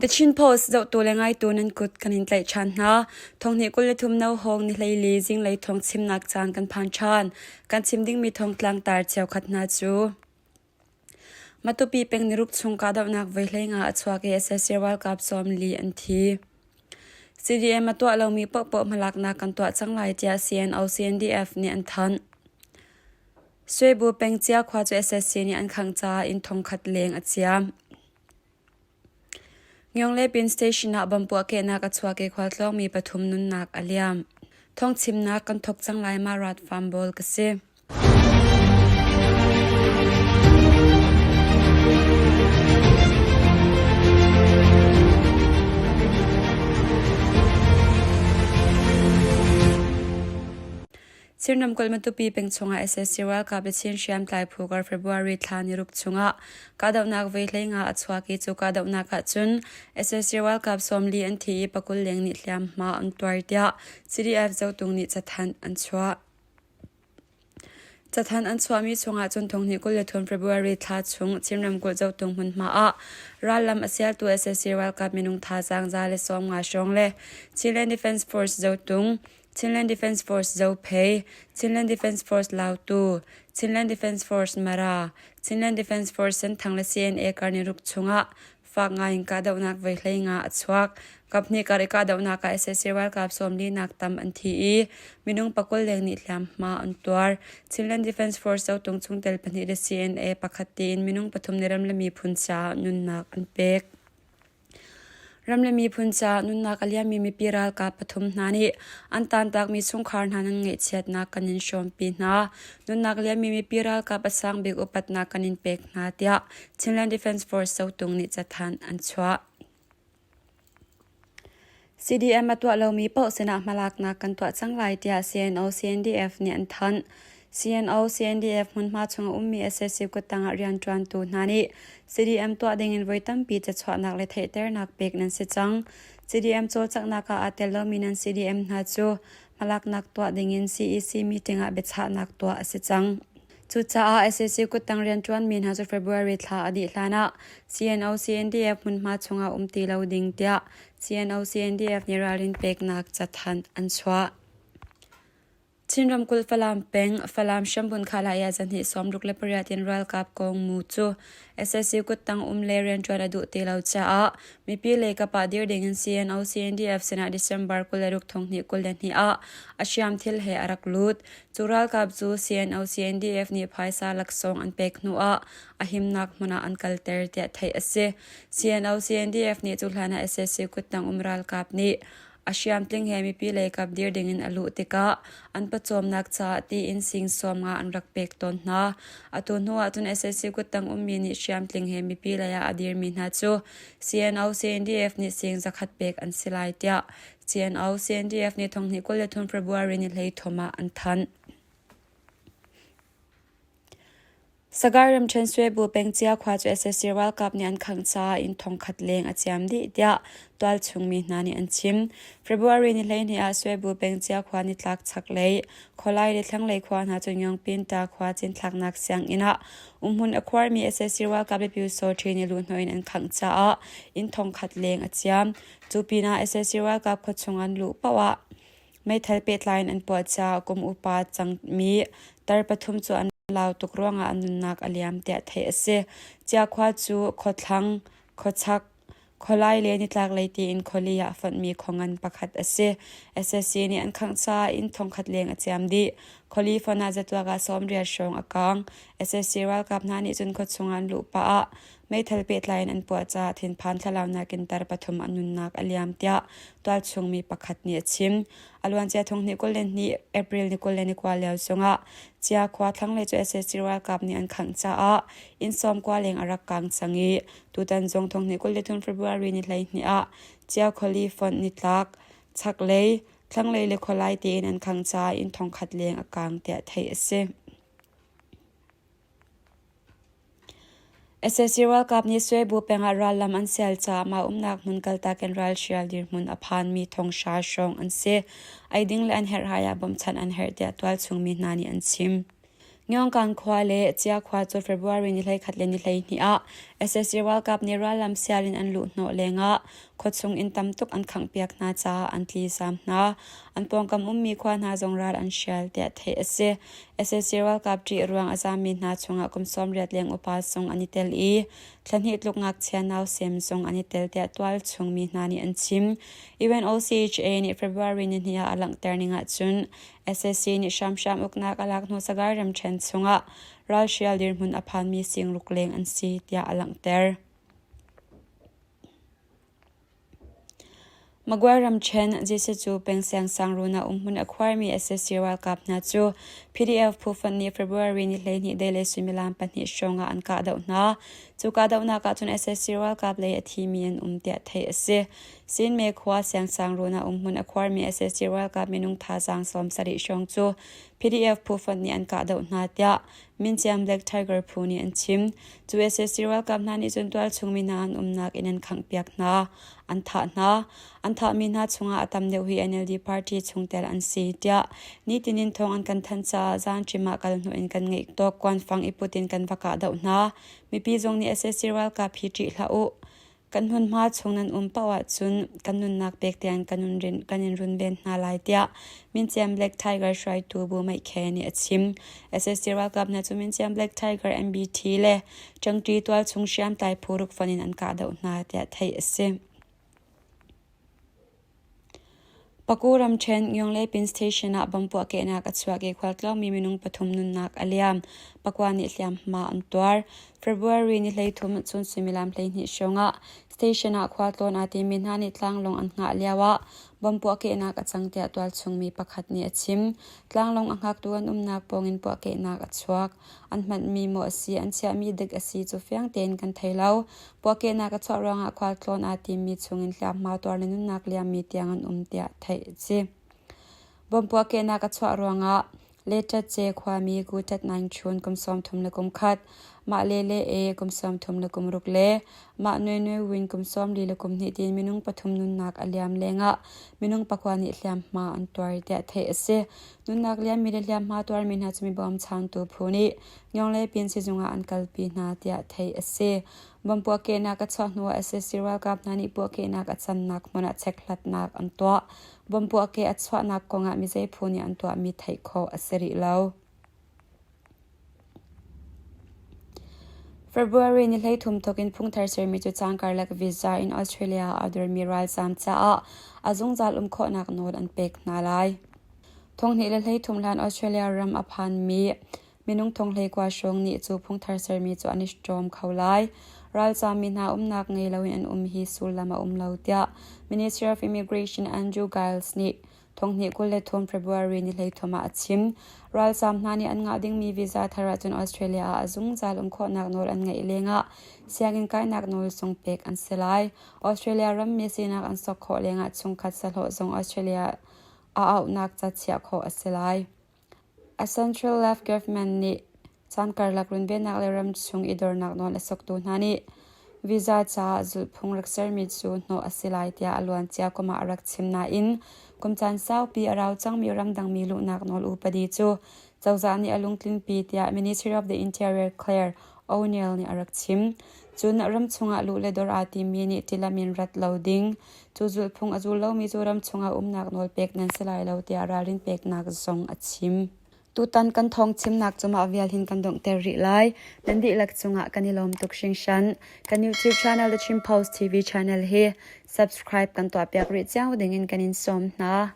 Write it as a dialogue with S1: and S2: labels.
S1: The Chin Post zohtu le ngaitu nan kut kan in tlaih ṭhan hna. Thonghnih 23 no hawng ni hleili zinglei thawng chimnak caan kan phan ṭhan. Kan chim dingmi thawngtlang tar cheukhat hna cu Matupi peng niruk chung kahdohnak voi hleinga a chuak i sac ralkap 40 an thi. CDM a tuah lomi paohpaoh hmalaknak kan tuah cang lai tiah CNO-CNDF nih an thanh. Suibu peng cia khua cu sac nih an khangh caah inn thongkhat leng a ciam. Ngyonglepin Station ah bomb puahkehnak a chuak i khualtlawngmi pathum nunnak a liam. Thawngchimnak kan thawk cang lai ma rat farm bawl ka si. Chin ramkulh Matupi peng chungah sac ralkap le Chin hriamtlai phu kar February thla niruk chungah kahdohnak voi 15 a chuak i cu kahdohnak ah cun sac ralkap 40 an thi i pakul leng nih hliamhma an tuar tiah CDF Zotung nih cathanh an chuah. Cathanh an chuahmi chungah cun thonghnih 23 February thla chung Chin ramkulh Zotung hmunhma ah rallam a sialtu sac ralkap minung thazaang 150 hrawng le Chinland Defense Force Zotung Chinland Defence Force Zophei, Chinland Defence Force Lautu, Chinland Defence Force Mara, Chinland Defence Force Senthang le CNA karniruk chungah fak ngaiin kahdohnak voi 15 a chuak. Kaphnih kar i kahdohnak ah sac ralkap 40 tam an thi i minung pakul leng nih hliamhma an tuar. Chinland Defence Force Zotung chungtel pahnih le CNA pakhat tiin minung pathum nih ram le miphun caah nunnak an pek. Ram le miphun caah nunnak a liammi mipi ralkap pathum hna nih an taantakmi chungkhar hna nan ngaihchiatnak kan in hrawmpi hna. Nunnak liammi mipi ralkap a sang bik upatnak kan in pek hna tiah Chinland Defence Force Zotung nih cathanh an chuah. CDM a tuah lomi paoh sinah hmalaknak kan tuah cang lai tiah CNO-CNDF nih an thanh. CNO-CNDF hmunhma chung a ummi sac kuttang ah rianṭuantu hna nih CDM tuah dingin voi tampi cachuahnak le theihternak pek nan si cang. CDM cawlcanghnak ah aa tel lomi nan CDM hna cu hmalaknak tuah dingin CEC meeting ah biachahnak tuah a si cang. Cucaah sac kuttang rianṭuanmi hna cu February thla a dih hlanah CNO-CNDF hmunhma chungah um ti lo ding tiah CNO-CNDF nih ralrin peknak cathanh an chuah. Chin ramkulh Falam peng, Falam Hrambun Khalaya zahnih 68 in ralkap Kong Mu cu sac kuttang um le rianṭuan a duh ti lo caah mipi lei kap ah dir ding in CNO-CNDF sinah December 26 2022 ah a hriamthil he a rak lut. Cu ralkap cu CNO-CNDF nih phaisa laksawng an pek hnu ah a himnak hmun ah an kalter tiah theih a si. CNO-CNDF nih cu hlan ah sac kuttang um ralkap nih A hriamtling he mipi leikap dir dingin a luh tikah an pawcawmnak caah tiin sing 50 an rak pek tawn hna. Atu hnu ahcun sac kuttang ummi nih hriamtling he mipi lei ah a dirmi hna cu CNO CNDF nih sing 100 pek an si lai tiah CNO CNDF nih thonghnih 23 February ni 13 ah an thanh. Sagaing ramṭhen Swebu pengcia khua cu sac ralkap nih an khangh caah inn thongkhat leng a ciam dih tiah tualchung mi hna nih an chim. February ni 12 ah Swebu pengcia khua nitlak chaklei, khualai le thlanglei khua hna cu Nyongpinta khua cinthlaknak sianginn ah umhmun a khuarmi sac ralkap le Pyusawṭhi nih luhhnawh in an khangh caah inn thongkhat leng a ciam. Cu pinah sac ralkap khuachung an luh paoh ah Meithal pehtlai in an puah caah kum upa cangmi tar pathum cu an lau tuk ruangah an nunnak a liam tiah theih a si. Ciakhua cu khuathlang, khuachak, khualai le nitlaklei tiin khuali ah a fonhmi khuangan pakhat a si. SSC nih an khangh caah inn thongkhat leng a ciam dih. Khuali fon ah zatuak ah 80 hrawng a kaang. SSC ralkap hna nih cun khuachung ah an luh pah ah Meithal pehtlai in an puah caah thinphan thlalaunak in tar pathum an nunnak a liam tiah tualchung mi pakhat nih a chim. A luancia thonghnih 22 April ni 29 lio zongah Cia khua thlanglei cu sac ralkap nih an khangh caah inn sawmkua leng a rak kang cang i tutan zong thonghnih 23 February ni 12 ah Cia khuali fonh nitlak chaklei thlanglei le khualai tein an khangh caah inn thongkhat leng a kang tiah theih a si. Sac ralkap nih Swebu peng ah rallam an sial caah mah umnak hmun kaltak in ralhrial dirhmun a phanmi thonghra hrawng an si. Eiding le an herhhai ah bawmchan an herh tiah tualchung mi hna nih an chim. Ngyongkan khua le Cia khua cu February ni 11 le ni 12 ah Sac ralkap nih rallam sial in an luhhnawh lengah khuachung inn tam tuk an khanghpiak hna caah an tlizaam hna. An pawngkam ummi khua hna zong ral an hrial tiah theih a si. Sac ralkap ṭih ruang a zaammi hna chungah kum 80 leng upa zong an i tel i thla hnih tluk ngakchia nausem zong an i tel tiah tualchung mi hna nih an chim. UNOCHA nih February nihnih ah a langhter ning ahcun sac nih hramhram uknak a lak hnu Sagaing ramṭhen chungah ralhrial dirhmun a phanmi singruk leng an si tiah a langhter. Magway ramṭhen Jesucu peng siangsangruun ah umhmun a khuarmi sac ralkap hna cu PDF phu fonh nih February ni 12 dei le suimilam pahnih hrawng ah an kahdoh hna. Cu kahdohnak ah cun sac ralkap lei a thimi an um tiah theih a si. Sinme khua siangsangruun ah umhmun a khuarmi sac ralkap minung thazaang 70 hrawng cu PDF phu fonh nih an kahdoh hna tiah Minciam Black Tiger phu nih an chim. Cu sac ralkap hna nih cun tualchung mi hna an umnak inn an khanghpiak hna, an thah hna. An thahmi hna chungah a tam deuh hi NLD party chungtel an si tiah nitin in thawng an kan thanh caah zaanṭim ah kal hnu in kan ngeih tawk kuanfang i put in kan va kahdoh hna. Mipi zong nih sac ralkap hi ṭih hlah u. Kan hmunhma chung nan um paoh ahcun kan nunnak pek tiang kan in runven hna lai tiah Minciam Black Tiger hruaitu Bu Meih Khe nih a chim. Sac ralkap hna cu Minciam Black Tiger MBT le Ṭangṭi tualchung hriamtlai phu rukfon in an kahdoh hna tiah theih a si. Paku ramṭhen Ngyonglepin Station ah bomb puahkehnak a chuak i khualtlawngmi minung pathum nunnak a liam. Pakua nih hliamhma an tuar. February ni 13 chun suimilam 12 hrawng ah station ah khualtlawn aa timi hna nih tlanglawng an hngah lioah bomb puahkehnak a cang tiah tualchung mi pakhat nih a chim. Tlanglawng a hngaktu an umnak pawngin puahkehnak a chuak. An hmanhmi maw a si, an chiahmi dik a si cu fiang tein kan thei lo. Puahkehnak a chuah ruangah khualtlawn aa timmi chungin hliamhma tuar le nunnak liammi tiang an um tiah theih a si. Bomb puahkehnak a chuah ruangah Leṭatce khuami Gutat Naing Chun kum 31, Mah Le Le E kum 36 le Mah Nwe Nwe Win kum 42 tiin minung pathum nunnak a liam lengah minung pakua nih hliamhma an tuar tiah theih a si. Nunnak liammi le hliamhma tuarmi hna cu mi bawmchantu phu nih Ngyonglepin sizung ah an kalpi hna tiah theih a si. Bomb puahkehnak a chuah hnuah sac ralkap hna nih puahkehnak a cannak hmun ah chekhlatnak an tuah. Bomb puahkeh a chuahnak kongah mizei phu nih an tuahmi theih khawh a si rih lo. February ni 13 thawk in phungthar sermi cu caan karlak visa in Australia ah a dirmi ralzaam caah a zungzal um khawhnak nawl an pek hna lai. Thonghnih le 13 hlan Australia ram a phanmi Minung thonghleikua hrawng nih cu phungthar sermi cu an i ṭawm kho lai. Ralzaammi hna umnak ngei loin an um hi sullam a um lo tiah Ministry of Immigration Andrew Giles nih thonghnih 23 February ni 13 ah a chim. Ralzaam hna nih an ngah dingmi visa thar ahcun Australia ah a zungzal um khawhnak nawl an ngeih lengah sianginn kainak nawl zong pek an si lai. Australia rammi sinak an sok khawh lengah chungkhat sahlawh zong Australia a auhnak ca chiah khawh a si lai. A Central Left Government nih caan karlak runvennak le ramchung i dornak nawl a soktu hna nih visa caah zulhphung rak sermi cu hnawh a si lai tiah a luancia kum ah a rak chim nain kum caan saupi a rau cangmi ramdangmi luhnak nawl upadi cu cozah nih a lungtlinpi tiah Ministry of the Interior Claire O'Neill nih a rak chim. Cun ramchung ah luh le dor aa timmi nih tilam in rat lo ding, Cu zulhphung a zul lomi cu ram chungah umnak nawl pek nan si lai lo tiah ralrin peknak zong a chim. Tutan kan thawng chimnak cu mah vial hin kan donghter rih lai. Nan dihlak cungah kan i lawm tuk hringhran. Kan YouTube channel The Chin Post TV channel hi subscribe kan tuahpiak rih cio dingin kan in sawm hna.